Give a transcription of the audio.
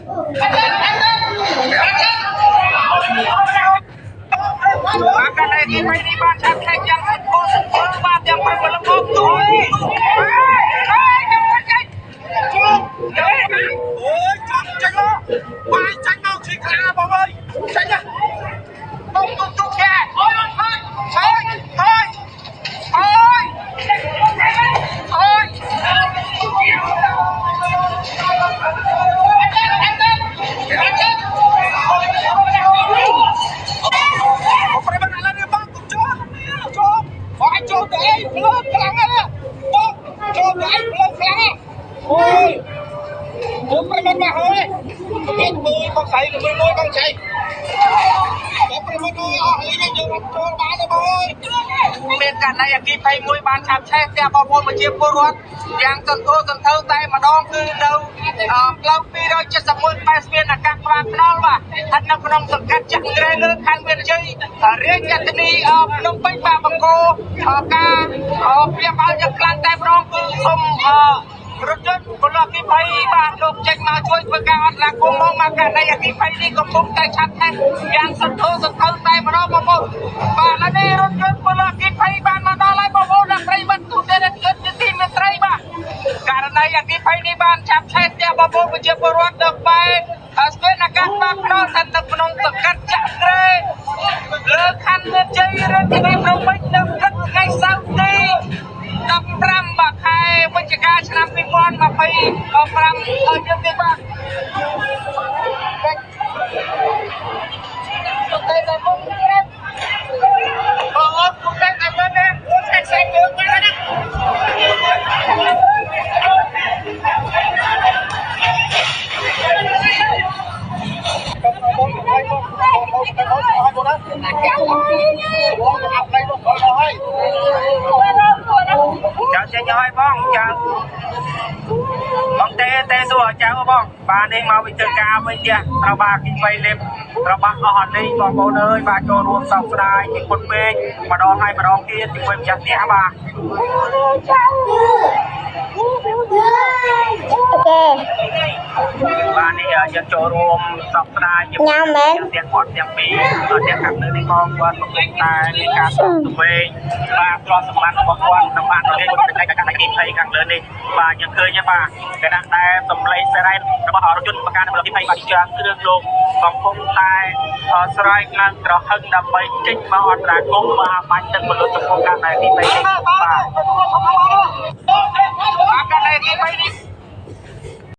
បាទករណីទី3នេះបានឆាប់ឆេះយ៉ាងសន្ធោសន្ធៅបាទយ៉ាងព្រឹកលំអទូ អូយចង់ចេញមកបាយចាញ់មកឈីខ្លាបងអើយចេញណា បងទុកទុកខែអូយហើយហើយហើយហើយហើយ ប្រិមត្តឥឡូវនេះបងទុកចូលចូលបងអាចចូលទៅអីភ្លើងខ្លាំងណាស់បងចូលទៅអីភ្លើងខ្លាំងណាស់អូយអូប្រិមត្តមកហើយមានមួយបងស្រីមួយមួយបងចៃបងប្រិមត្តអើយអស់លីងយើងអត់ចូលបានទេបងអើយ មានករណីអគ្គិភ័យមួយបានឆាបឆេះផ្ទះបងប្អូនប្រជាពលរដ្ឋយ៉ាងសន្ធោសន្ធៅតែម្ដងគឺនៅផ្លូវ271ប៉ែស្ពានអាកាសក្បាលថ្នល់បាទស្ថិតនៅក្នុងសង្កាត់ចាក់ក្រែលើខណ្ឌមានជ័យរាជធានីភ្នំពេញបាទបង្កការព្រាបឲ្យយ៉ាងខ្លាំងតែម្ដងគឺសូមរថយន្តពលអគ្គិភ័យបាទលោកចេញមកជួយធ្វើការអន្តរាគមន៍មកមកករណីអគ្គិភ័យនេះកំពុងតែឆាប់ឆេះយ៉ាងសន្ធោសន្ធៅតែម្ដងបងប្អូនបាទឥឡូវនេះរថយន្តពលអគ្គិភ័យបានមកដល់ហើយបងប្អូនអ្នកប្រិយមិត្តទូទាំងប្រទេសជាទីមេត្រីបាទករណីអគ្គិភ័យនេះបានឆាប់ឆេះផ្ទះបងប្អូនប្រជាពលរដ្ឋនៅបែរស្ពានអាកាសបាខ្នល់ស្ថិតនៅក្នុងសង្កាត់ចាក់ក្រែលើខណ្ឌមានជ័យរាជធានីភ្នំពេញនៅព្រឹកថ្ងៃសៅរ៍ទី15បាទខែវិច្ឆិកាឆ្នាំ2025ឲ្យយើងនេះបាទតែតែមុខនេះបងអូនពុកតែតែមើលណាខ្សែលើកមកណា បងបងបងបងបងបងបងបងណាបងអាប់ឡៃបងបងហើយ ចៅចេញឲ្យបងចៅបងទេទេសួរចៅបងបាទនេះមកវិញធ្វើការវិញទៀតត្រូវបាទគីបីលេបត្រូវបាទអស់អត់នេះបងប្អូនអើយបាទចូលរួមសោកស្ដាយជាពុតពេកម្ដងហើយម្ដងទៀតជាមួយម្ចាស់ផ្ទះបាទ អូខេ បាទនេះយើងចូលរួមសោកស្ដាយជាមួយផ្ទះគាត់ទាំងពីរផ្ទះខាងលើនេះផងគាត់កំពុងតែមានការសោកសង្វេគបាទទ្រព្យសម្បត្តិរបស់គាត់សម្បត្តិនេះគាត់តែកាន់ទី20ខាងលើនេះបាទយើងឃើញទេបាទគណៈដែលសម្លេងសេរ៉ែនរបស់រថយន្តបង្ការនៅទី20បាទច្រើនគ្រឿងលោកកំពុងតែស្រែកឡើងក្រហឹងដើម្បីចេញមកអន្តរាគមន៍បាទបាញ់ទឹកបលុតចំពោះកាន់តែទី20នេះបាទបាទកាន់តែទី20នេះ